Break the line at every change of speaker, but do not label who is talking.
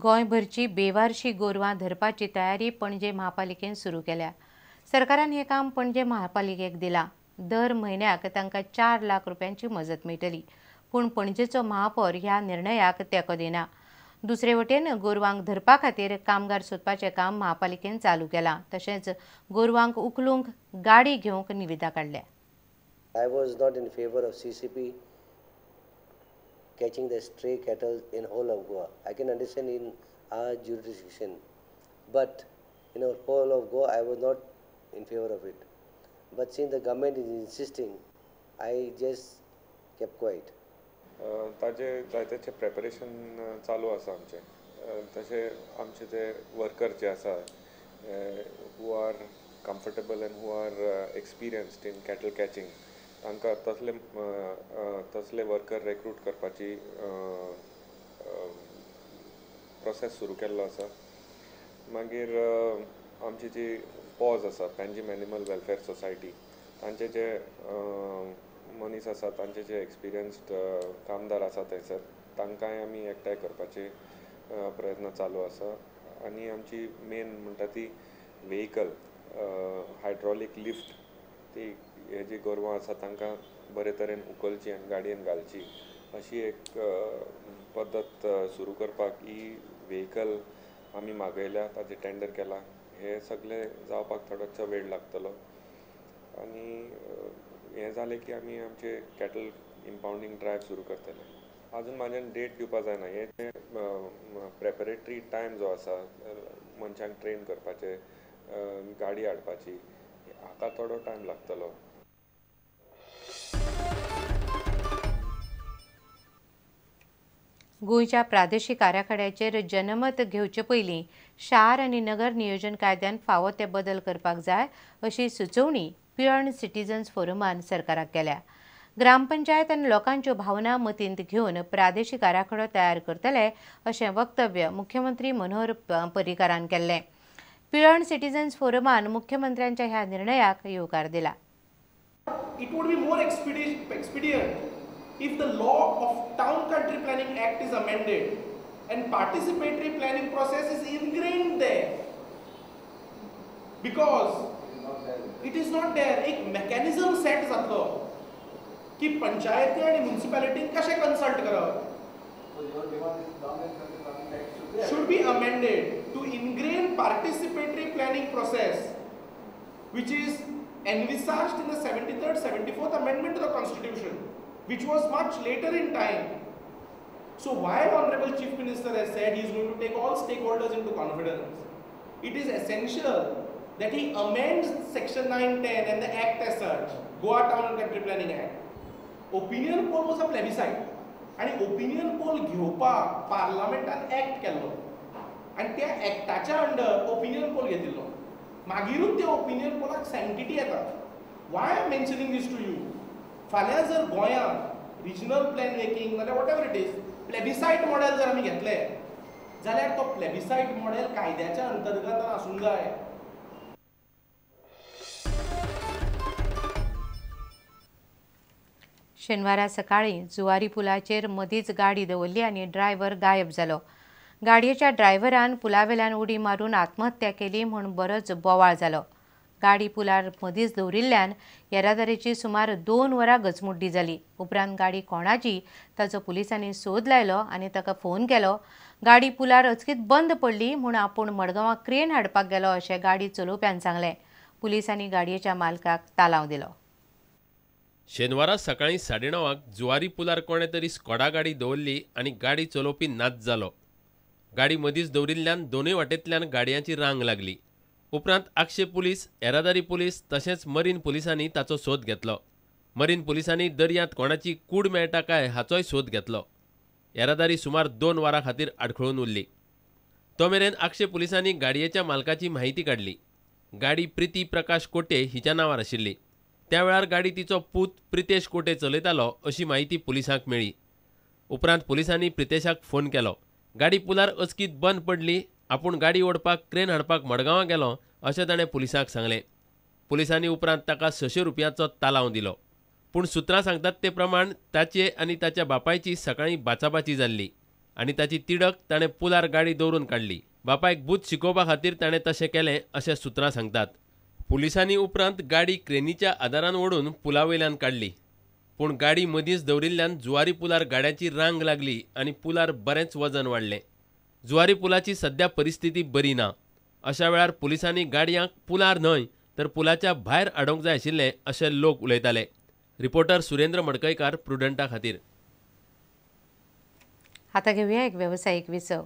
गोंयभरची बेवारशी गोरवां धरपाची तयारी पणजे महापालिकेन सुरू केल्या. सरकारान हें काम पणजे महापालिकेक दिलां. दर म्हयन्याक तांकां 4 लाख रुपयांची मजत मेळटली. पूण पणजेचो महापौर ह्या निर्णयाक तेंको दिना. दुसरे वटेन गोरवांक धरपा खातीर कामगार सोदपाचें काम महापालिकेन चालू केलां. तशेंच गोरवांक उखलूंक गाडी घेवंक निविदा काडल्या.
I was not in favour of CCP catching the stray cattle in whole of Goa. I can understand in our jurisdiction, but in our whole of Goa, I was not in favor of it. But since the government is insisting, I just kept quiet.
ताजे जायतेचे preparation चालू आसा आमचें. तशें आमचे जे worker जे आसा who are comfortable and who are experienced in cattle catching, तांकां तसले तसले वर्कर रेक्रूट करपाची प्रोसेस सुरू केल्लो आसा. मागीर आमची जी पॉज आसा पंजिम एनिमल वेलफेअर सोसायटी, तांचे जे मनीस आसा, तांचे जे एक्सपिरियन्स्ड कामदार आसा थंयसर, तांकांय आमी एकठांय करपाचे प्रयत्न चालू आसा. आनी आमची मेन म्हणटा ती व्हेकल हायड्रॉलीक लिफ्ट, ती हे जी गोरवां आसा तांकां बरे तरेन उखलची आनी गाडयेन घालची अशी एक पद्दत सुरू करपाक ही व्हेकल आमी मागयल्या, ताजें टेंडर केलां. हे सगळें जावपाक थोडोसो वेळ लागतलो आनी हें जालें की आमी आमचे कॅटल इम्पावंडींग ड्रायव्ह सुरू करतले. अजून म्हाज्यान डेट दिवपा जायना. हे प्रेपरेटरी टायम जो आसा मनशांक ट्रेन करपाचे, गाडी हाडपाची, हाका थोडो टायम लागतलो.
गोंयच्या प्रादेशीक आराखड्याचेर जनमत घेवचे पयलीं शार आनी नगर नियोजन कायद्यान फावो ते बदल करपाक जाय अशी सुचोवणी पिळर्ण सिटीजन्स फोरमान सरकाराक केल्या. ग्रामपंचायत आनी लोकांच्यो भावना मतींत घेवन प्रादेशीक आराखडो तयार करतले अशें वक्तव्य मुख्यमंत्री मनोहर पर्रीकारान केल्लें. पिळर्ण सिटीजन्स फोरमान मुख्यमंत्र्यांच्या ह्या निर्णयाक येवकार दिला.
It would be more expedient if the law of Town Country Planning Act is amended and participatory planning process is ingrained there, because it is not there. एक mechanism set जातलो की पंचायती आणि म्युनिसिपॅलिटीन कशें कन्सल्ट करप. Should be amended to ingrain participatory planning process, which is envisaged in the 73rd, 74th Amendment to the Constitution, which was much later in time. So while Honorable Chief Minister has said he is going to take all stakeholders into confidence, it is essential that he amends Section 910 and the Act as such, Goa Town and Country Planning Act. Opinion poll was a plebiscite. आनी opinion poll घेवपाक पार्लमेंटान act केल्लो आनी त्या एक्टाच्या under opinion poll घेतिल्लो. मागीरूच त्या opinion Pollock सँक्टिटी येता. Why I am mentioning this to you, फाल्यां जर गोंयांत रिजनल प्लॅन मेकिंग नाल्यार whatever it is plebiscite model जर आमी घेतले जाल्यार तो प्लेबिसायट मॉडेल कायद्याच्या अंतर्गत आसूंक जाय.
शेनवारा सकाळी जुवारी पुलाचेर मदींच गाडी दवरली आनी ड्रायव्हर गायब जालो. गाडयेच्या ड्रायव्हरान पुलावेल्यान उडी मारून आत्महत्या केली म्हूण बरोच बोवाळ जालो. गाडी पुलार मदींच दवरिल्ल्यान येरादारीची सुमार 2 वरां गचमुड्डी जाली. उपरांत गाडी कोणाची ताचो पुलिसांनी सोद लायलो आनी ताका फोन केलो. गाडी पुलार अचकीत बंद पडली म्हूण आपूण मडगांवां क्रेन हाडपाक गेलो अशें गाडी चलोवप्यान सांगलें. पुलिसांनी गाडयेच्या मालकाक तालांव दिलो.
शेनवारा सकाळीं 9:30 जुवारी पुलार कोणें तरी स्कॉडा गाडी दवरली आनी गाडी चलोवपी नाच जालो. गाडी मदींच दवरिल्ल्यान दोनूय वाटेंतल्यान गाडयांची रांग लागली. उपरांत आगशे पुलीस, येरादारी पुलीस तशेंच मरीन पुलिसांनी ताचो सोद घेतलो. मरीन पुलिसांनी दर्यांत कोणाची कूड मेळटा काय हाचोय सोद घेतलो. येरादारी सुमार 2 वरां खातीर आडखळून उरली. तो मेरेन आगशे पुलिसांनी गाडयेच्या मालकाची म्हायती काडली. गाडी प्रिती प्रकाश कोटे हिच्या नांवार आशिल्ली. त्या वेळार गाडी तिचो पूत प्रितेश कोटे चलयतालो अशी म्हायती पुलिसांक मेळ्ळी. उपरांत पुलिसांनी प्रितेशाक फोन केलो. गाडी पुलार अचकीत बंद पडली, आपूण गाडी ओडपाक क्रेन हाडपाक मडगांवां गेलो अशें ताणें पुलिसांक सांगलें. पुलिसांनी उपरांत ताका 600 रुपयांचो तालांव दिलो. पूण सुत्रां सांगतात ते प्रमाण ताचे आनी ताच्या बापायची सकाळीं बाचाबाची जाल्ली. आनी ताची तिडक ताणें पुलार गाडी दवरून काडली. बापायक बूद शिकोवपा खातीर ताणें तशें केलें अशें सुत्रां सांगतात. पुलिसांनी उपरांत गाडी क्रेनीच्या आदारान ओडून पुला वयल्यान काडली. पूण गाडी मदींच दवरिल्ल्यान जुवारी पुलार गाड्यांची रांग लागली आनी पुलार बरेंच वजन वाडलें. जुवारी पुलाची सध्या परिस्थिती बरी ना. अशा वेळार पुलिसांनी गाडयांक पुलार न्हय तर पुलाच्या भायर आडोवंक जाय आशिल्लें अशें लोक उलयताले. रिपोर्टर सुरेंद्र मडकयकार, प्रुडंटा खातीर.
आता घेऊया एक व्यावसायिक विसव.